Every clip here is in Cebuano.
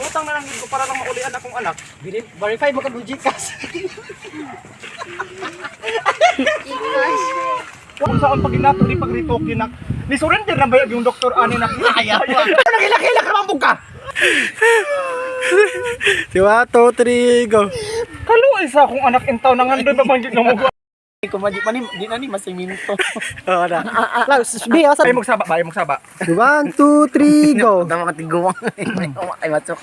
Mangutang na lang gid ko para lang maulian akong anak. Verify mo ka ng Gcash. Kung saan pag ginato ni pagritoke nak. Ni surrender na ba yung doktor ani nak? Ayaw. Nagilak-hilak ra man ka. Si 1, 2, 3, go. Kaluoy sa akong anak in town nangandoy pa man gid nga mo. Kung di pa ni, di na ni masiminto. Oo na. Lang, bi, asa. Ay magsaba ba, ay magsaba. 1, 2, 3, go. Tama ka tiguang. Ay, matsok.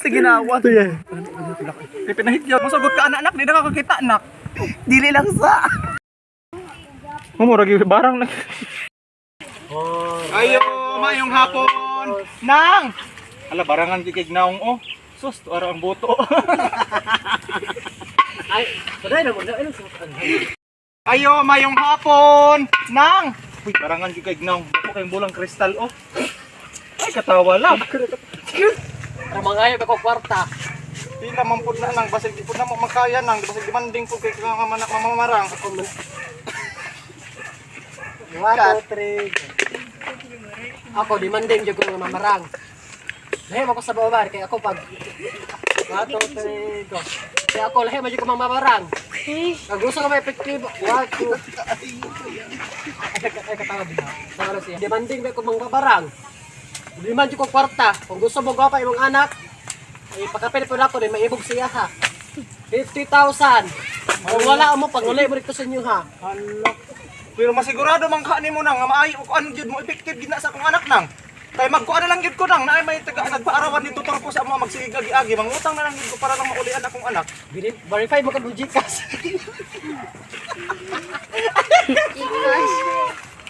Sige na, one. Sige. Kay pinahigya mo sagot ka anak nak, di na kakakita nak. Dili lang sa. Mumura gyud barang nak. Ayo, mayong hapon. Nang. Ala barangan gid kay naong oh. Sus, tuara ang boto. Ay, saday na mo na. Ay, Ayo, mayong hapon. Nang. Uy, barangan gyud kay naong. Buko kayong bulang kristal oh. Ay, katawa lang. Ramangayo ba ko kwarta? Pila man pud na nang basig di pud na mo makaya nang basig demanding pud kay nga manak mamamarang. 1, 2, 3, go. Ako, demanding jud ko nga mamarang. Lahi mo ko sa babar, kay ako pag 1, 2, 3, go. Kaya ako, lahi mo jud ko mamamarang. Kag gusto ko may epektibo. 1, 2. Ay, ay, katawa din. Sa siya. Demanding ba ko mangbabarang. Demand jud ko kwarta. Kung gusto mo gwapa imong anak, ipakapil po na ako, din maibog siya ha. 50,000. Kung wala mo, pangulay mo rito sa inyo ha. Hala. Pero masigurado man ka nimo nang nga maayo kuan gyud mo effective gid na sa akong anak nang. Kay magkuan na lang gyud ko nang naay may taga nagpaarawan ni tutor ko sa amo magsigig agi-agi mangutang na lang gyud ko para lang maulian akong anak. Verify mo ka ng Gcash.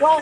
Wow.